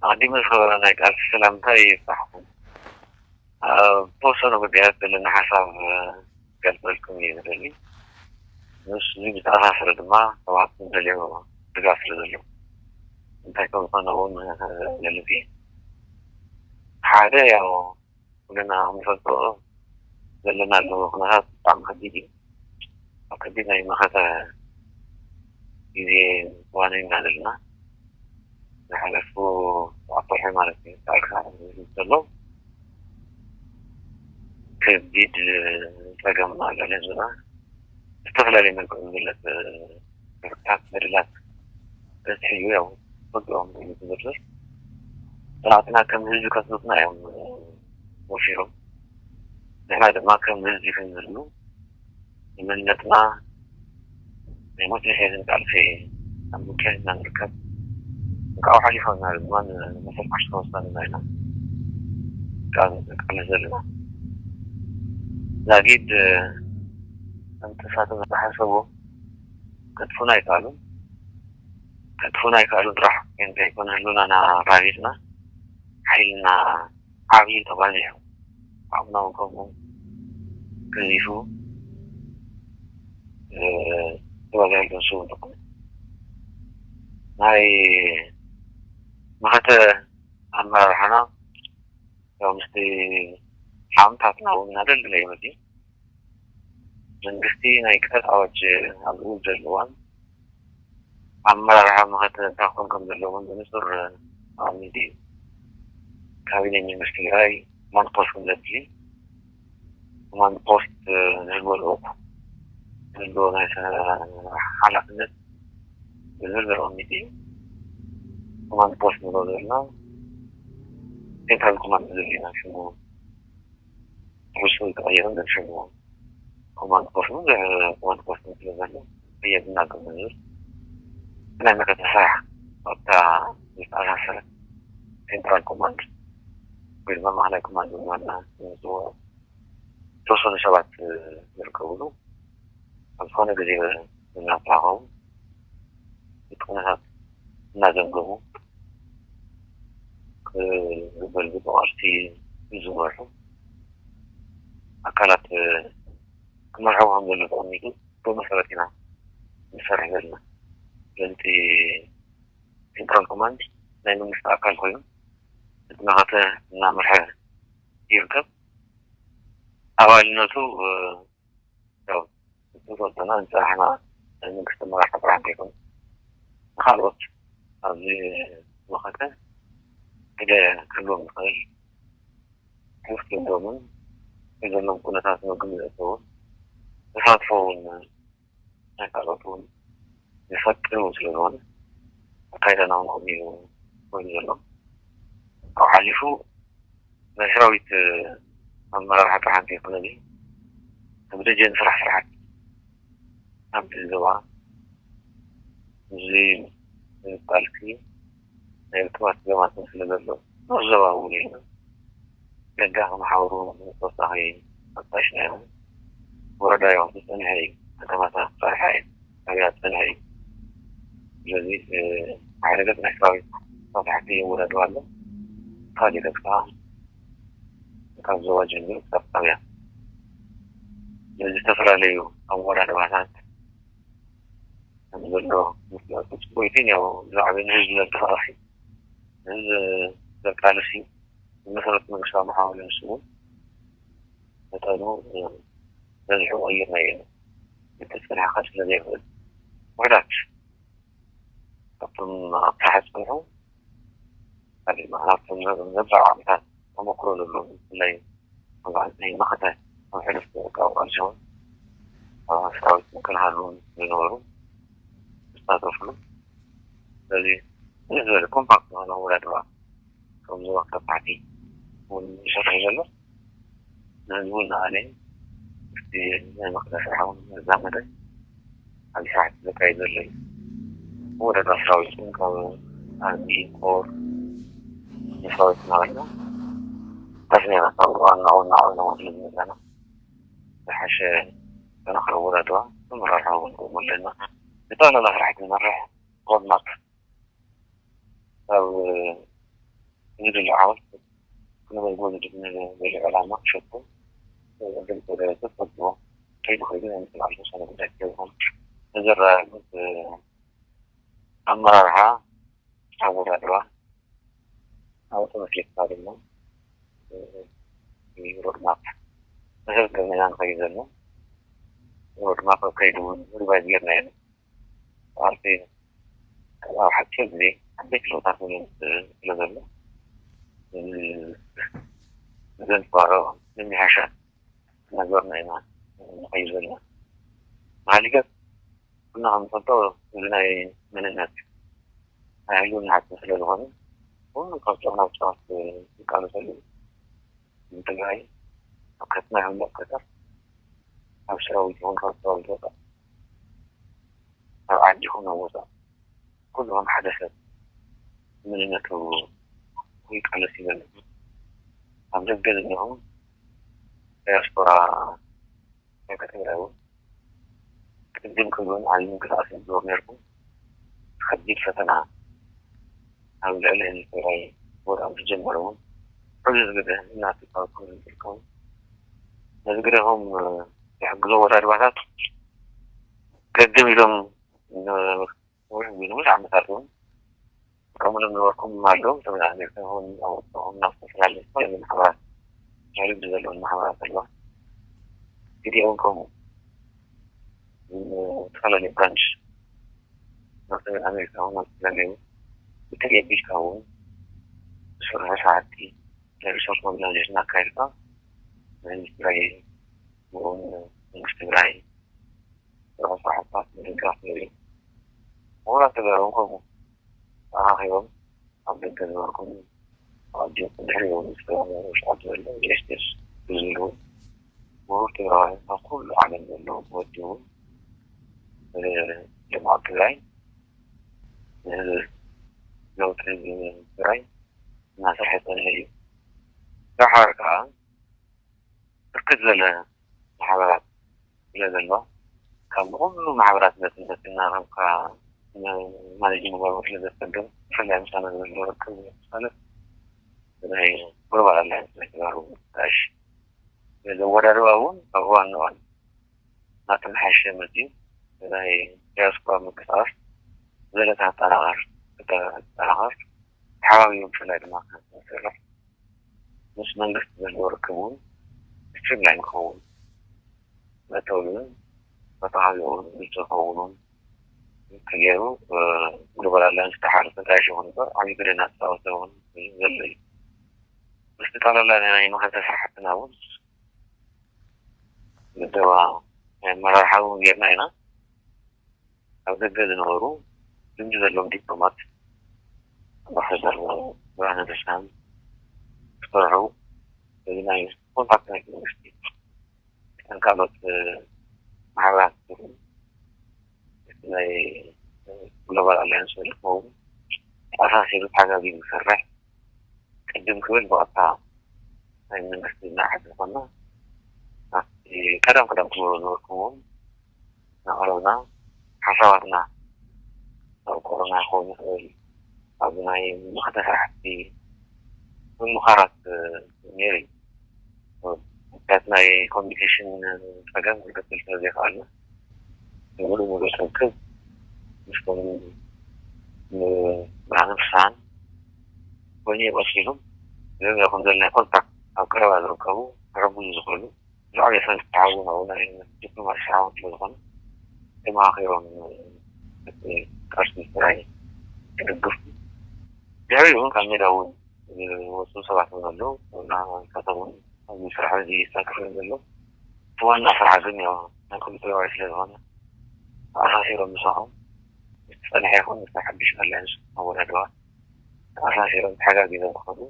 ኣቐዲመ ዝኸበረ ናይ ቃልሲ ሰላምታ ይብጻሕኩም። ኣብ ተወሰኑ ጉዳያት ዘለና ሓሳብ ክገልጸልኩም እየ ዝደሊ። ምስ እዚ ብተኣሳሰረ ድማ ካብኣኩም ዝደልዮ ድጋፍ ስለ ዘሎ እንታይ ከም ዝኾነ እውን ክገልጽ እየ። ሓደ ያው ኩልና ንፈልጦ ዘለናሉ ኩነታት ብጣዕሚ ከቢድ እዩ። ኣብ ከቢድ ናይ መኸተ ግዜ እዋን ኢና ዘለና። ዝሓለፉ ኣርባዕተ ወርሒ ማለት እዩ። ካብ ክሳዕ ዘሎ ከቢድ ጸገም ኣሎ ህዝብና። ዝተፈላለየ መልክዑ ዝግለጽ ግፍዕታት፣ በደላት በዝሒ እዩ። ያው ትፈልጥዎም እዩ ዝዝርዝር። ጸላእትና ከም ህዝቢ ከስልጡና እዮም ወፊሮም። ንሕና ድማ ከም ህዝቢ ክንህሉ ንመንነትና ናይ ሞት ንሕየትን ቃልሲ ኣብ ምክያድ ኢና ንርከብ። ካብኡ ሓሊፎ ድማ ንመሰል ዓርሰ ተወሳንና ኢና ቃል ንቃለስ ዘለና። ዛጊድ ከምቲ ንሳቶም ዝሓሰቡ ከጥፉና ኣይከኣሉን። ከጥፉና ኣይከኣሉን ጥራሕ እንተይኮነ ህልውናና ኣራጊጽና ሓይልና ዓብዩ ተባዚሑ ዓቕምና እውን ከምኡ ገዚፉ ተባዚሑ ንሱ እውን ዝኾነ ናይ መኸተ ኣመራርሓና ያው ምስቲ ዓቕምታትና እውን እናደልደለ ይመጽእ። መንግስቲ ናይ ክተት ኣዋጅ ኣብ ዝብል ዘሎ እዋን ኣመራርሓ መኸተ እንታይ ክኾን ከም ዘለዎን ብንጹር ኣቐሚጡ እዩ። ካቢነ መንግስቲ ትግራይ ኮማንድ ፖስት ከም ዘድሊ፣ ኮማንድ ፖስት ዝህልዎ ልኡኽ ዝህልዎ ናይ ሓላፍነት ብዝርዝር ኣቐሚጡ እዩ። ኮማንድ ፖስት ንብሎ ዘለና ሴንትራል ኮማንድ ዝብል ኢና ሽሙ። ርእሱ ተቐይሩ ንሽሙ ኮማንድ ፖስት ኮማንድ ፖስት ስለ ዘሎ ቀየድና ከም ዝብል ናይ መኸተ ስራሕ ኣብታ ዝተኣሳሰረ ሴንትራል ኮማንድ ወይ ድማ ማእኸላይ ኮማንድ ብምባልና ንፅውዖ ዝተወሰኑ ሰባት ዝርከብሉ ኣብ ዝኾነ ግዜ እናተራኸቡ እቲ ኩነታት እናገምገሙ ክገልግሉ ቃልሲ ዝመርሑ ኣካላት ክመርሕዎ ከም ዘሎ ተቐሚጡ ብኡ መሰረት ኢና ንሰርሕ ዘለና። ስለዚ እቲ ሴንትራል ኮማንድ ናይ መንግስቲ ኣካል ኮይኑ እቲ መኸተ እናመርሐ ይርከብ። ኣባልነቱ ያው ዝፈልጠና ዝፀናሕና ናይ መንግስቲ መራሕቲ ጥራሕ እንተይኮነ ንካልኦት ኣብዚ መኸተ ግደ ክህልዎም ዝኽእል ትምህርቲ ዘለዎምን ዘለዎም ኩነታት ምግቢ ዘእተውን ተሳትፎ እውን ናይ ካልኦት እውን ዝፈጥር እውን ስለ ዝኾነ ኣካይዳና እውን ከምኡ እዩ ኮይኑ ዘሎ። ካብ ሓሊፉ ናይ ሰራዊት ኣመራርሓ ጥራሕ እንተይኮነ እዚ ኣብ ደጀን ስራሕ ስራሕቲ ኣብቲ ዞባ እዚ ቃልሲ ናይ ርክባት ጸገማትን ስለ ዘሎ ንዞባ እውን እዩ። ደጋ ከመሓውሩ ተወሳኺ ኣጣይሽና እዮም። ወረዳ እዮም ዝጸንሐ እዩ። ከተማታት ጸንሐ እዩ። ኣብያ ጸንሐ እዩ። ስለዚ ሓደ ገጽ ናይ ሰራዊት ተሳታሕቲ የወዳድሩ ኣሎ። ካልእ ገጽ ከዓ ካብ ዞባ ጀሚሩ ክሳብ ጣብያ ስለዚ ዝተፈላለዩ ኣወዳድባታት ከም ዘሎ ምፍላጡ ጽቡቅ እዩ። ግን ያው ብዛዕባ ንህዝቢ ዘንቀሳቐስ እዩ። ንህዝቢ ዘቃልስ እዩ። ብመሰረት መንግስታዊ መሓውር ንሱ እውን መጠኑ በዚሑ ቀይርናዮ ኢና። እቲ ጽንሓ ከ ስለ ዘይኽእል ውሑዳት ካብቶም ኣብ ስራሕ ዝጸንሑ ካልእ ምኽንያት ነብራዊ ዓቕምታት ተመክሮ ዘለዎም ብፍላይ ኣብ ናይ መኸተ ኣብ ሕሉፍ ካብ ቃልሲ እውን ኣብ ሰራዊት ምክልኻል እውን ዝነበሩ ዝሳተፍሉ ስለዚ እዚ ዝበለ ኮምፓክት ዝኾነ ኣወዳድባ ከም ዞባ ክሳብ ታሕቲ እውን ይሰርሕ ዘሎ ንህዝቡ እናኣለየ ምስቲ ናይ መኸተ ስራሕ እውን እናዛመደ ዓቢ ስራሕቲ ዘካይድ ዘሎ እዩ። ወረዳ ሰራዊት እውን ካብ ኣርሚ ኮር ንሰራዊት እናበልና ቀስ ኢልና ካብ እዋን ናብ እዋን እናዓበና ስለ ዝመፃና ዝሓሸ ጠናኽረ ኣወዳድባ ኣመራርሓ እውን ከምኡ ኣለና። ዝጠቕለላ ስራሕቲ ንመርሕ ሮድማፕ ካብ ዝድለ ዓወት ክንበልጎ ዝድለ ዘሎ ዕላማ ክሸፍን ዝግልጽ ደረጃ ትፈልጥዎ ከይትኽእሉ ናይ ምክልኣል ተወሰነ ጉዳይ ይኸውን። ንዘረጋግጽ ኣመራርሓ ኣወዳድባ ኣብኡ ተመስሪትካ ድማ ሮድማፕ መሰረት ገርና ኢና ንኸይድ ዘሎ። ሮድማፕ ኣብ ከይዱ እውን ሪቫይዝ ጌርና ኢና። ኣብቲ ኣብ ሓፂር ግዜ ዓበይቲ ለውጥታት እውን ስለ ዘሎ ዘንፅባረቕ ምምሕያሻት እናገበርና ኢና ንኸይድ ዘለና። መሃሊገት ኩልና ከም ንፈልጦ እዚ ናይ መንነት ናይ ህልውና ሓቂ ስለ ዝኾነ ኩሉ ካብ ጫፍ ናብ ጫፍ ዝቃለሰሉ ንትግራይ ኣብ ከተማ ይኹን ኣብ ከተማ ኣብ ሰራዊት ይኹን ካብ ሰራዊት ወፃእ ኣብ ዓዲ ይኹን ኣብ ወፃእ ኩሉ ከም ሓደ ሰብ መንነቱ ይቃለስ ይበል። ኣብ ደገ ዘለኹም ዳያስፖራ ናይ ትግራይ እውን ቅድም ክብሉን ዓብዪ ምንቅስቃስ ዝገብሩ ነይርኩም። ከቢድ ፈተና ኣብ ልዕሊ ህዝቢ ትግራይ ወድኣም ዝጀመረ እውን ሕዚ ዝግደ እናተፃወትኩም ዝርከቡ ነዚ ግደኹም ዝሕግዞ ወዳድባታት ቅድም ኢሎም ንውሕ ንብዙሕ ዓመታት እውን ከምኡ ዝነበርኩም ኣለዉ። ተመዛሚርኩም እውን ኣውፅኦም ናብ ዝተፈላለዩ ዝተፈላለዩ ማሕበራት ናይ ንግዲ ዘለዎም ማሕበራት ኣለዋ። ግዲኦም ከምኡ ዝተፈላለዩ ብራንች ናብ ሰሜን ኣሜሪካ እውን ናብ ዝተፈላለዩ ብትልየ ቢልካ እውን ዝስርሑ ስራሕቲ ናይ ሪሶርስ ሞቢላይዜሽን ኣካይድካ ናይ ትግራይ እውን መንግስቲ ትግራይ ስርሑ ስራሕትታት ምድጋፍ ንርኢ። ምሁራት ትግራይ እውን ከምኡ ተኣኻኺቦም ኣብ ደገ ዝነበርኩም ኣዲኹም ድሕሪ የውሉ ዝተባህለ ውሽጣት ዘሎ ጀስቲስ ዝብሉ ምሁር ትግራዋይ ኣብ ኩሉ ዓለም ዘለዉ ወዲቡ ልምዓት ትግራይ ንህዝቢ ለውጢ ህዝቢ ትግራይ እናሰርሐ ዝፀንሐ እዩ። ደሓር ከዓ ብርክት ዝበለ ማሕበራት ስለ ዘሎ ካብ ኩሉ ማሕበራት ነትን ነትና ከምካ ማኔጅ ምግባር ስለ ዘስፈልግ ብፍላይ ምሳና ዘሎ ርክብ ማለት ናይ ግሎባል ኣላያንስ ናይ ተጋሩ ምጣሽ ዘወዳድባ እውን ኣብ እዋን ንእዋን እናተመሓየሸ መፅዩ ናይ ዲያስፖራ ምንቅስቃስ ዝበለፀ ኣጠናኸር ኣጠናኸር ተሓባቢሩ ብፍላይ ድማ ክሰርሕ ምስ መንግስቲ ዘለዎ ርክብ እውን ስትሪምላይን ክኸውን መእተዊ እውን መተኻቢኡ እውን ግልፂ ክኸውን እውን ተገይሩ ግሎባል ኣላያንስ ተሓር ተጋይሾ ክንበር ዓብዪ ግደ እናተፃወተ እውን ዘሎ እዩ። ምስቲ ጠቕላላ ናይ መኸተ ስራሕትና እውን ምደባ ናይ ኣመራርሓ እውን ጌርና ኢና። ኣብ ደገ ዝነበሩ ልምዲ ዘለዎም ዲፕሎማት ኣምባሳደር ብርሃነ ደስታን ዝሰርሑ እዚ ናይ ኮንታክት ናይ መንግስቲ ከም ካልኦት ማሕበራት ናይ ግሎባል ኣላያንስ ዝኸውን ተኣሳሲሩ ተሓጋጊዙ ዝሰርሕ ቅድም ክብል ብቐጥታ ናይ መንግስቲ ዝነዓት ዝኾና ኣብቲ ቀደም ቀደም ክብሉ ዝነበርኩዎም እናቐረብና ሓሳባትና ኣብ ኮሮና ክኸውን ይኽእል ኣብ ናይ መኸተ ስራሕቲ ምምኻራት ነይሩ እዩ። ምክንያት ናይ ኮሚኒኬሽን ፀገም ክቀፅል ስለ ዘይከኣልና ንሙሉእ ሙሉእ ርክብ ምስቶም ንብርሃነ ፍስሃን ኮይኑ ቀፂሉ ዝም ከም ዘለና ኮንታክት ኣብ ቀረባ ዝርከቡ ክሕግዙ ዝኽእሉ ልዑል የፈን ዝተሓቡ ናይ ዲፕሎማሲ ስራሕቲ ስለ ዝኾነ ተመኻኺሮም ቃልሲ ትግራይ ክድግፉ ድሕሪኡ እውን ካብ ሜዳ እውን ዝወፁ ሰባት እውን ኣለዉ። ንዓና እውን ካብቶም ኣብዚ ስራሕ እዚ ይሳተፉ ዘለዉ እቲ ዋና ስራሕ ግን ያው ናይ ክልተ ወራይ ስለ ዝኾነ ተኣሳሲሮም ምሳኹም ምስ ዝፀንሐ ይኹን ምስ ናይ ሓድሽ ኣላያንስ ኣወዳድባ ተኣሳሲሮም ተሓጋጊዞም ክኸዱ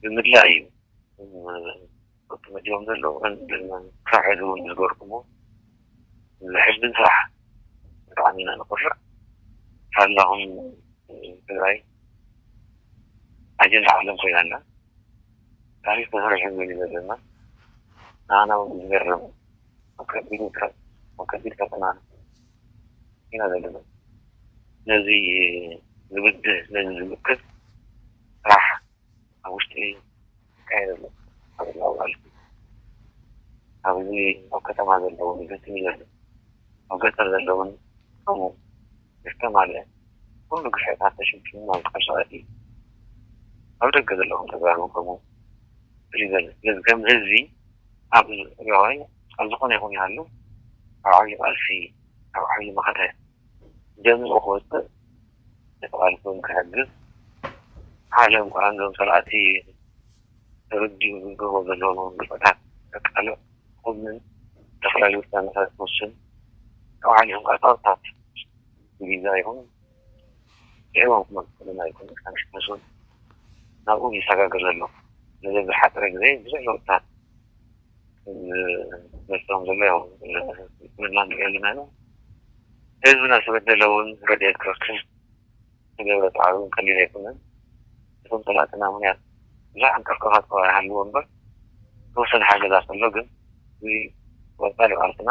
ብምድላይ እዩ። መዲቦም ዘለዉ ክሳብ ሕዚ እውን ዝገርኩሞ ዘሕዝን ስራሕ ብጣዕሚ ኢና ንኮርዕ ሳላኹም ትግራይ ኣጀንዳ ዓለም ኮይና ኣላ። ታሪክ ተሰሪሑ ዝብል ይበለና ንዓና እውን ዝገርም ኣብ ከቢድ ፈተና ኢና ዘለና። ነዚ ዝብድህ ነዚ ዝምክት ኣብ ከተማ ዘለዉ ንግድን ይበሉ፣ ኣብ ገጠር ዘለውን ከምኡ። ዝተማልአ ኩሉ ግፍዕታት ተሸኪሙ ናብ ቃልሲ ኣትዩ። ኣብ ደገ ዘለኹም ተጋሩ ከምኡ ፍልይ ዝበለ። ስለዚ ከም ህዝቢ ኣብ ሪዋይ ኣብ ዝኾነ ይኹን ይሃሉ ኣብ ዓብዪ ቃልሲ፣ ኣብ ዓብዪ መኸተ ደሚቑ ክወፅእ፣ ነቲ ቃልሲ እውን ክሕግዝ፣ ዓለም ከኣ ነዞም ፀላእቲ ተረዲኡ ዝገብሮ ዘለዎም ግፍዕታት ከቃልዕ፣ ኮምን ዝተፈላለዩ ውሳነታት ክወስን፣ ካብ ዓሊኹም ከኣ ፃውታት ቪዛ ይኹን ስዒቦም ክመፅኡልና ይኹን ክሓምሽመሱን ናብኡ ይሰጋገር ዘሎ። ስለዚ ዝሓፀረ ግዜ ብዙሕ ለውጥታት ዝመፅኦም ዘሎ ያው ምና ንሪኦ ኣለና ኢና። ህዝብና ዝተበደለ እውን ረድኤት ክረክብ ዝገበረ ፃዕሪ እውን ቀሊል ኣይኮነን። እቶም ፀላእትና ምክንያት ብዙሕ ዕንቅፍቅፋት እኳ ይሃልዎ እምበር ዝተወሰነ ሓገዛት ኣሎ። ግን እዚ ወፃኢ ቃልስና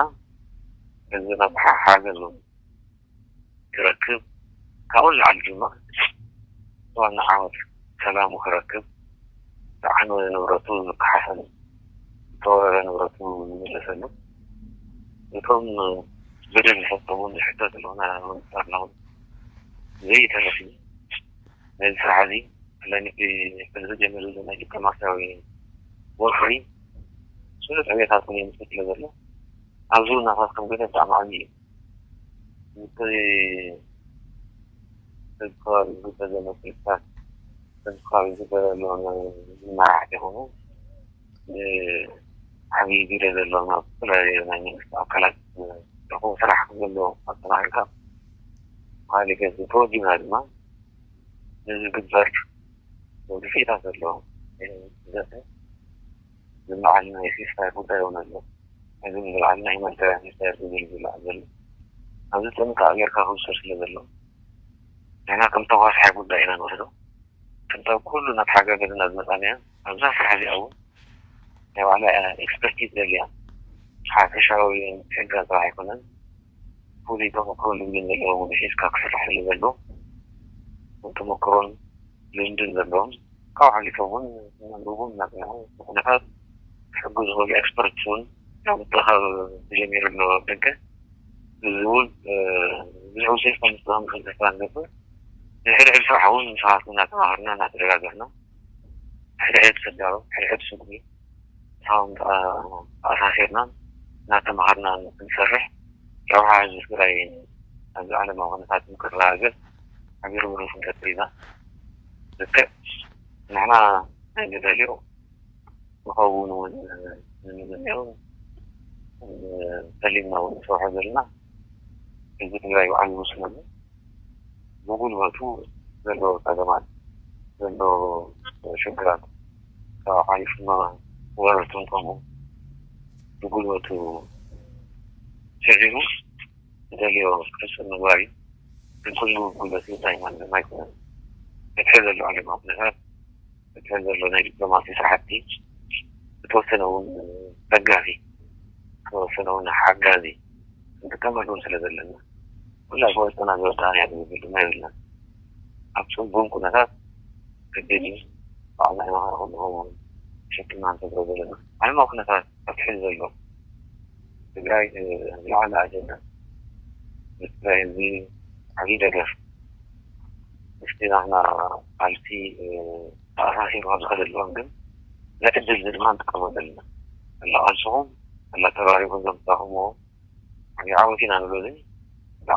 ህዝብና ብሓ- ሓገዝ እውን ክረክብ ካብኡ ንላዕሊ ድማ ዋና ዓወት ሰላሙ ክረክብ ዝዓነወ ንብረቱ ዝከሓሰሉ ዝተወረረ ንብረቱ ዝምለሰሉ እቶም በደል ዝፈፀሙ እውን ዝሕተትሉ ናይ መንግስቲ ኣለዉ ዘይተረፍ እዩ። ነዚ ስራሕ እዚ ኣለኒ ብዝጀመረ ዘሎ ናይ ዲፕሎማስያዊ ወፍሪ ስሉጥ ዕቤታት እውን የምፅእ ስለ ዘሎ ኣብዚ እውን ናታትኩም ግደ ብጣዕሚ ዓብዪ እዩ። እቲ በዚ ከባቢ ዝግበር ዘሎ ስልክታት በዚ ከባቢ ዝግበር ዘሎ መራሕቲ ይኹኑ ዓብዪ ግደ ዘለዎም ኣብ ዝተፈላለዩ ናይ መንግስቲ ኣካላት ዝረኽቡ ስራሕ ከም ዘለዎ ኣጠናኺርካ ብካሊእ ገፅ ተወዲብና ድማ ንዝግበር ግፍዒታት ዘለዎ ዘተ ዝለዓል ናይ ሲስፋየር ጉዳይ እውን ኣሎ። እዚ ዝለዓል ናይ መዳያ ሚኒስቴር ዝብል ዝለዓል ዘሎ ኣብዚ ጥንቃቕ ጌርካ ክውሰድ ስለ ዘሎ ንሕና ከም ተኳስሓይ ጉዳይ ኢና ንወስዶ። ክንጠብ ኩሉ እናተሓጋገዝና ዝመፃና እያ። ኣብዛ ስራሕ እዚኣ እውን ናይ ባዕላ ኤክስፐርቲዝ ዘድልያ ሓፈሻዊ ሕጋ ጥራሕ ኣይኮነን። ፍሉይ ተመክሮ ልምድን ዘለዎም እውን ሒዝካ ክስራሕ ስለ ዘለዎ ተመክሮን ልምድን ዘለዎም ካብ ሓሊፎም እውን እናንብቡን እናፅንዑ ንኩነታት ክሕግዙ ዝኽእሉ ኤክስፐርትስ እውን ናብ ምትእኻብ ተጀሚሩ ኣሎ። ደገ እዚ እውን ብዙሕ ውፅኢት ከም ዝጠቕም ከም ተስፋ ንገብር። ንሕድሕድ ስራሕ እውን ንስኻትኩም እናተማሃርና እናተደጋገፍና ሕድሕድ ተጋሩ ሕድሕድ ስጉሚ ንስኻትኩም ተኣሳሲርና እናተማሃርና ክንሰርሕ ረብሓ ህዝቢ ትግራይ ኣብዚ ዓለማዊ ኩነታት ንክረጋገፅ ሓቢሩ ምርት ንገብር ኢና። ልክዕ ንሕና ናይ ንደልዮ ንኸውን እውን ንምንዮ ፈሊምና እውን ንሰርሖ ዘለና ህዝቢ ትግራይ ባዕሉ ይውስነሉ ብጉልበቱ ዘለዎ ፀገማት ዘለዎ ሽግራት ካብ ሓሊፉ ወረርትን ከምኡ ብጉልበቱ ስዒሩ ዝደልዮ ክፍፅም ምግባር እዩ። ግን ኩሉ ጉልበት እንታይ ማለት ኣይኮነን። ሕድሕድ ዘሎ ዓለማዊ ኩነታት ሕድሕድ ዘሎ ናይ ዲፕሎማሲ ስራሕቲ ዝተወሰነ እውን ደጋፊ ዝተወሰነ እውን ሓጋዚ ክንጥቀመሉ እውን ስለ ዘለና ኩላ ጎበዝና ዝወዳእና እያ ዝብል ድማ የብልናን። ኣብ ፅጉም ኩነታት ግድን እዩ ባዕልና ኢና ከኣ ኩሉ ሸክምና ንሰግሮ ዘለና ዓለማዊ ኩነታት ኣብ ትሕቲ ዘሎ ትግራይ ዝለዓለ ኣጀንዳ ንትግራይ ህዝቢ ዓብዪ ደገፍ ምስቲ ናትና ቃልሲ ተኣሳሲሩ ካብ ዝኸደ ኣለዎም ግን ነቲ ዕድል እዚ ድማ ንጥቀመሉ ኣለና። ኣላ ቃልስኹም ኣላ ተራሪኹም ዘምፃኹምዎ ዓብዪ ዓወት ኢና ንብሎ እዚ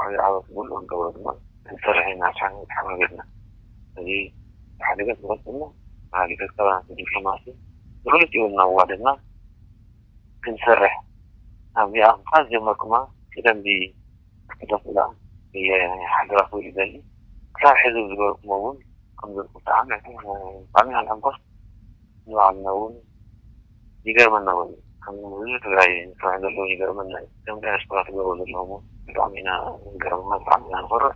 ዓብዪ ዓወት ምሉእ ንገብሮ ድማ ክንሰርሕ ኢና ተሓጋገዝና እዚ ሓደ ገፅ ንፈልጥና ባህሊ ፈጠራ ዲፕሎማሲ ንክልቲኡ እናዋደድና ክንሰርሕ ኣብዚኣ ካብ ዝጀመርኩማ ብደንቢ ክትደፍላ እየ ሓደራ ክብል ይደሊ። ክሳብ ሕዚ ዝገበርኩሞ እውን ከም ዘልኩ ብጣዕሚ ብጣዕሚ ኢና ንሕጎስ ንባዕልና እውን ይገርመና እውን ከም ህዝቢ ትግራይ ዝስራሕ ዘለዉ ይገርመና እዩ። ከም ዳያስፖራ ትገብሩ ዘለኹም እውን ብጣዕሚ ኢና ንገርመና ብጣዕሚ ኢና ንኮርዕ።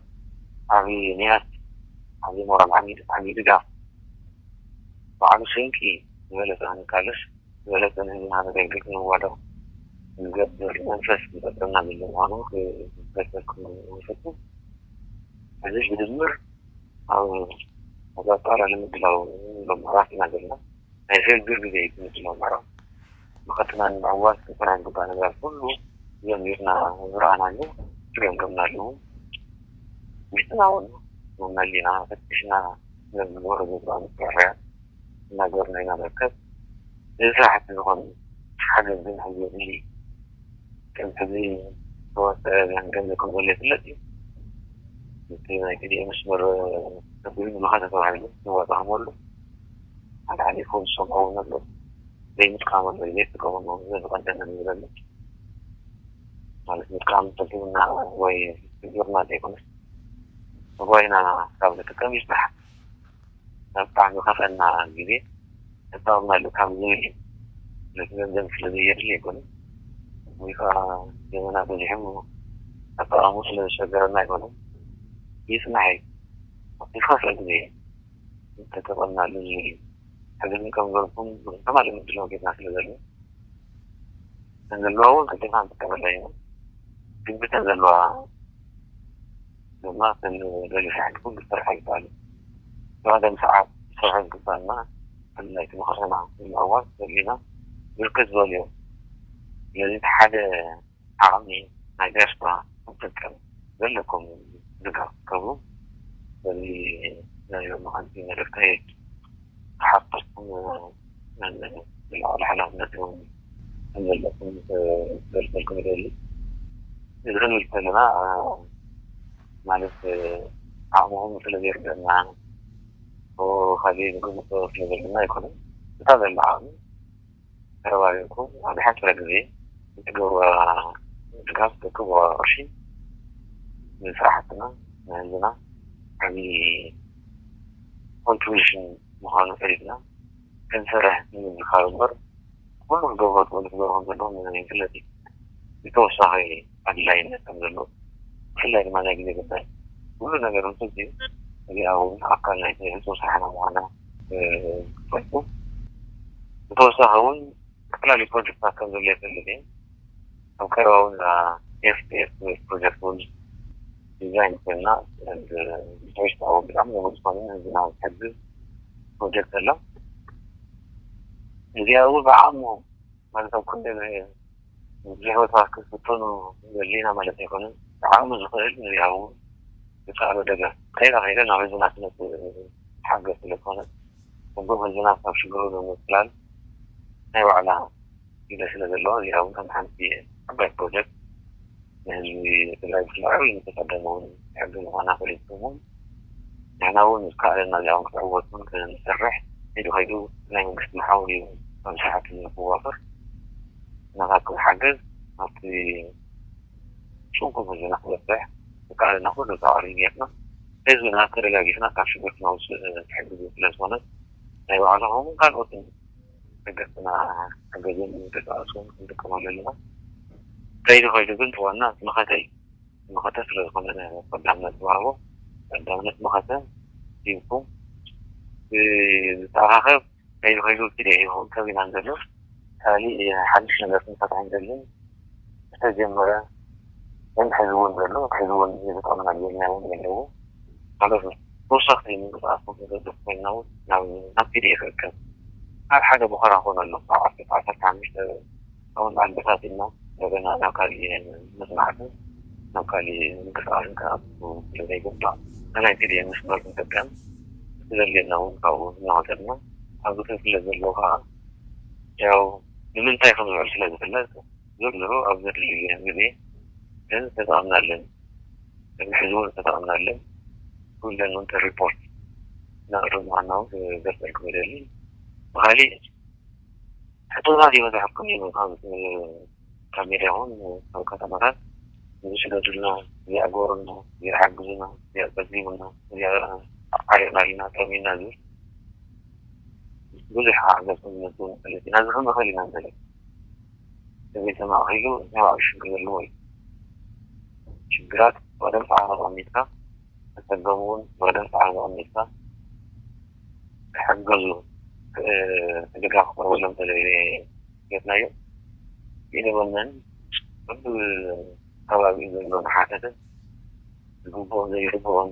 ዓብዪ ንያት ዓብዪ ሞራል ዓብዪ ድጋፍ ባዕሉ ስንቂ ዝበለፀ ክንቃለስ ዝበለፀ ንህዝብና ከገልግል ክንዋደቕ ዝገብር መንፈስ ዝፈጥረና ዘሎ ምዃኑ ክገልፀልኩም ንፈቱ። እዚ ብድምር ኣብ ኣጋጣሚ ንምድላው ምዕራፍ ኢና ዘለና ናይ ሽግር ግዜ እዩ ንምድላው ምዕራፍ ብቐጥታ ንምዕዋት ክንሰርሕ ዝግባእ ነገራት ኩሉ ጀሚርና ዝረኣናሉ፣ ዝገምገምናሉ፣ ውሽጥና እውን መመሊና ፈቲሽና ነንግበሮ ዝግባእ ምፍርያት እናገበርና ኢና ንርከብ። እዚ ስራሕቲ ዝኾነ ሓገዝ ግን ሕዚ የድሊ። ከም ሕዚ ዝተወሰነ ገንዘብ ከም ዘሎ ይፍለጥ እዩ። እቲ ናይ ቲ ዲ ኤ መስመር ተጉሂ ምኻተ ተባሂሉ ዝዋፃ ክመሉ ሓደ ሓደ ይኸውን ዝሰምዖ እውን ኣሎ። ዘይምጥቃመሉ ዘይጥቀመሉ ዝብል ቀደም ዝብለሉ ማለት ምጥቃም ተግብና ወይ ችግርና ዘይኮነስ ተጓይና ካብ ንጥቀም ይስራሕ። ናብ ብጣዕሚ ዝኸፍአና ግዜ ተጠቐምናሉ ካብ ዝብል እዩ። ነቲ ገንዘብ ስለ ዘየድሊ ኣይኮነን ወይ ከዓ ዘመና በዚሖም ኣጠቓቕሙ ስለ ዝሸገረና ኣይኮነን። ይፅናሕ እዩ። ዝኸፍአ ግዜ ተጠቐምናሉ ዝብል እዩ። ሕዚ ግን ከም ዝበልኩም ብተማሊ ምድላው ጌርና ስለ ዘሎ እተን ዘለዋ እውን ቀልጢፍና ንጥቀመላ ኢና። ግን ብተን ዘለዋ ድማ ከም ደሊ ስራሕቲ ኩሉ ክሰርሓ ይከኣል እዩ። ብቐደም ሰዓት ክሰርሑ ዝግባና ብፍላይ እቲ ምኽርና ንምዕዋት ዘድልዩና ብርክት ዝበሉ እዮም። ስለዚ እቲ ሓደ ዓቕሚ ናይ ዲያስፖራ ክጥቀም ዘለኩም ድጋፍ ክትገብሩ በዚ ናይ ሎሚ መልእኽተይ ክሓተኩም ዝለዓለ ሓላፍነት እውን ከም ዘለኩም ክገልጸልኩም ይደሊ። እዚ ክንብል ከለና ማለት ዓቕምኹም ስለ ዘይርደአና ካልእ ንግምቶ ስለ ዘለና ኣይኮነን። እታ ዘላ ዓቕሚ ተረባሪብኩም ኣብ ዝሓፀረ ግዜ እትገብርዋ ድጋፍ፣ እትገብርዋ ቅርሺ ንስራሕትና ንህዝብና ዓብዪ ኮንትሪቢሽን ምዃኑ ፈሊጥና ክንሰርሕ ንምዝካር እምበር ኩሉ ክገብሮ ትኽእሉ ክገብሮ ከም ዘለኹም ይፍለጥ እዩ። ብተወሳኺ ኣድላይነት ከም ዘለዎ ብፍላይ ድማ ናይ ግዜ ጉዳይ ኩሉ ነገር ምስ እዩ እዚኣ እውን ኣካል ናይ ህፁ ስራሕና ምዃና ክፈልጡ ብተወሳኺ እውን ዝተፈላለዩ ፕሮጀክታት ከም ዘሎ ይፈልጥ እየ። ኣብ ቀረባ እውን ኤፍ ቲ ኤፍ ፕሮጀክት እውን ዲዛይን ኮይና ሪሰርች ብጣዕሚ ዘመፅኮነ ህዝብና ዝሕግዝ ፕሮጀክት ኣሎ። እዚኣ እውን ብዓቕሙ ማለት ኣብ ኩሉ ብዝሕወት ክትፍተኑ ዘድልዩና ማለት ኣይኮነን። ብዓቕሙ ዝኽእል ንሪኣ እውን ብፃዕሎ ደገፍ ከይዳ ከይደ ናብ ህዝብና ክመፅእ ሓገዝ ስለ ዝኾነ፣ ጸገም ህዝብና ካብ ሽግሩ ንምቅላል ናይ ባዕላ ግደ ስለ ዘለዋ፣ እዚኣ እውን ከም ሓንቲ ዓባይ ፕሮጀክት ንህዝቢ ትግራይ ብፍላይ ዓብዪ ንተጸገመ እውን ትሕግዝ ምዃና ፈሊጥኩም እውን ንሕና እውን ዝከኣለና እዚኣ እውን ክትዕወት እውን ክንሰርሕ ኢሉ ከይዱ ናይ መንግስቲ መሓውር እዩ ኣብ ስራሕቲ ንክዋፈር ናታትኩም ሓገዝ ኣብቲ ጽንኩም ህዝብና ክበጽሕ ዝከኣለና ኩሉ ተዋሪ ጌርና ህዝብና ተረጋጊፍና ካብ ሽግር ክነውፅእ ትሕግዙ ስለ ዝኾነ ናይ ባዕልኹም ካልኦትን ደገፍትና ሓገዝን ምንቅስቃስኩም ክንጥቀመሉ ኣለና። ከይዱ ከይዱ ግን እቲ ዋና እቲ መኸተ እዩ። መኸተ ስለ ዝኾነ ቀዳምነት ዝወሃቦ ቀዳምነት መኸተ ሂብኩም ዝተኣኻኸብ ከይዱ ከይዱ እቲ ደቂቑ ከቢና ዘሎ ካሊእ ሓድሽ ነገር ክንፈትሕ ንደልን ዝተጀመረ ግን ሕዚ እውን ዘሎ ሕዚ እውን ዝተጠቕመና ጌርና እውን ኣለዎ ማለት ነው። ተወሳኺ ምንቅስቃስ ክንገብር ኮይና እውን ናብ ናብ ፒ ዲ ኤፍ ይርከብ ኣብ ሓደ ቦኸራ ክኾን ኣሎ ካብ ዓሰርተ ዓሰርተ ሓሙሽተ እውን ኣንበሳት ኢልና እንደገና ናብ ካሊእ መጽናዕትን ናብ ካሊእ ምንቅስቃስን ክኣቱ ስለ ዘይግባእ ንናይ ፒ ዲ ኤፍ መስመር ክንጥቀም እቲ ዘድልየና እውን ካብኡ እናወሰድና ኣብዚ ክንፍለ ዘለዎ ከዓ ያው ንምንታይ ከም ዝውዕል ስለ ዝፍለጥ ዝርዝሩ ኣብ ዘድልዩ ግዜ ግን ተጠቐምናለን። ቅድሚ ሕዚ እውን ተጠቐምናለን። ኩለን እውን ሪፖርት እናቕረብ ምዃንና እውን ክገልጸልኩም ይደሊ። ብኻሊእ ሕቶታት ይበዝሐኩም እዩ ካብ ካብ ሜዳ ይኹን ካብ ከተማታት ዝስደዱልና እዚኣ ገበሩልና እዚኣ ሓግዙና እዚኣ ጸጊሙና እዚኣ ዓሪቕና ኣለና ጠሚና ዝብል ብዙሕ ሓገዝ ክንመጽእ ንኽእል ኢና እዚ ክንኽእል ኢና ንደሊ እዚ ተማእኺሉ ናይ ባዕሉ ሽግር ዘለዎ እዩ ሽግራት ወደም ሰዓት ኣቐሚጥካ ተጸገሙ እውን ወደም ሰዓት ኣቐሚጥካ ክሕገዙ ድጋፍ ክቐርበሎም ተለይለ ጌርናዮ ኢደበነን ኩሉ ከባቢ ዘሎ ዝሓተተ ዝግብኦም ዘይግብኦም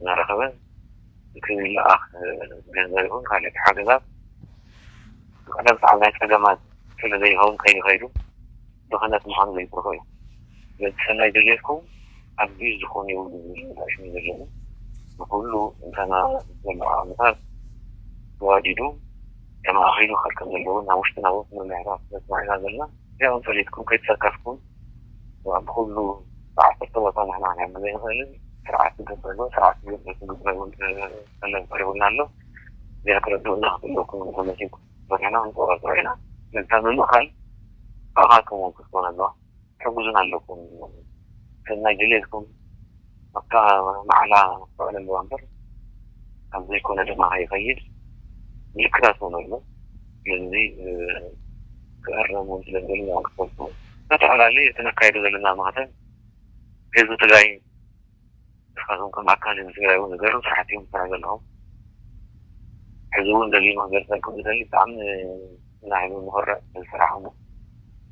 እናረኸበ እቲ ዝለኣኽ ገንዘብ ይኹን ካልእ ሓገዛት ቀደም ሰዓብ ናይ ፀገማት ስለ ዘይኸውን ከይዱ ከይዱ ድኽነት ምዃኑ ዘይትርፎ እዩ። ስለዚ ሰናይ ድሌትኩም ኣብ ግዝ ዝኾነ ይብሉ ዝብል ምላሽ እዩ ዘለኒ። ንኩሉ እንተና ዘሎ ዓቕምታት ተዋዲዱ ተማእኺሉ ክኸድ ከም ዘለዎ ናብ ውሽጥና እውን መምርሒታት ነስምዕ ኢና ዘለና። እዚኣውን ፈሊጥኩም ከይተሰከፍኩም ብኩሉ ብዓሰርተ ቦታ ንሕና ክንሕመ ዘይንኽእልን ስርዓት ዝገብረሉ ስርዓት ዝገብረሉ እውን ሰነድ ቀሪቡና ኣሎ። እዚኣ ክረድኡና ክትልእኩም ተመሲልኩም ንሕና ክንቆራፅሮ ኢና። ነታ ብምእኻል ብኣኻትኩም እውን ክትኮነ ኣለዋ። ሕጉዝን ኣለኩም። ሰናይ ድሌትኩም ኣብታ ማዕላ ትውዕል ኣለዋ እምበር ኣብ ዘይኮነ ድማ ከይኸይድ ምልክታት እውን ኣሎ። ስለዚ ክእረም እውን ስለ ዝደሊ ክፈልጡ በተፈላለዩ እቲ ነካይዶ ዘለና ማህተም ህዝቢ ትግራይ ንስኻትኩም ከም ኣካል ህዝቢ ትግራይ እውን ዝገርም ስራሕቲ እዮም ትሰርሑ ዘለኹም። ሕዚ እውን ደጊመ ክገልፀልኩም ዝደሊ ብጣዕሚ ናይ ምኹርዕ ዝስራሕ እሞ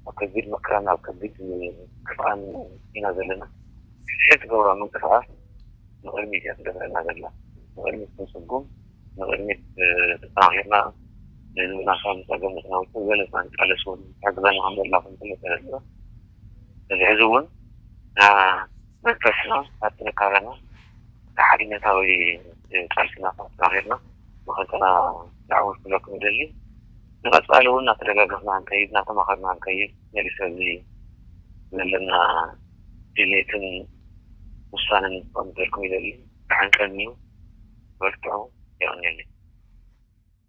ኣብ ከቢድ መከራን ኣብ ከቢድ ክፍኣን ኢና ዘለና። ሕዚ ትገብሮ ምንቅስቃስ ንቕድሚት እያ ትገፍረና ዘላ። ንቕድሚት ክንስጉም፣ ንቕድሚት ተጠናኺርና ንህዝብና ካብ ፀገም ክነውፅእ ዝበለፅና ንቃለስ እውን ትሕግዘና ከም ዘላ ክንፈልጥ ተረድኦ። እዚ ሕዚ እውን መንፈስና ኣብ ጥንካረና ሓድነታዊ ቃልስና ኣጠናኺርና መኸተና ዳዕወት ክብለኩም ይደሊ። ንቐፃሊ እውን እናተደጋገፍና ክንከይድ እናተማኸርና ክንከይድ መሊሰ እዚ ዘለና ድሌትን ውሳነን ክቐምጠልኩም ይደሊ። ተሓንቀን እዩ። በርትዑ። የቐንየለይ።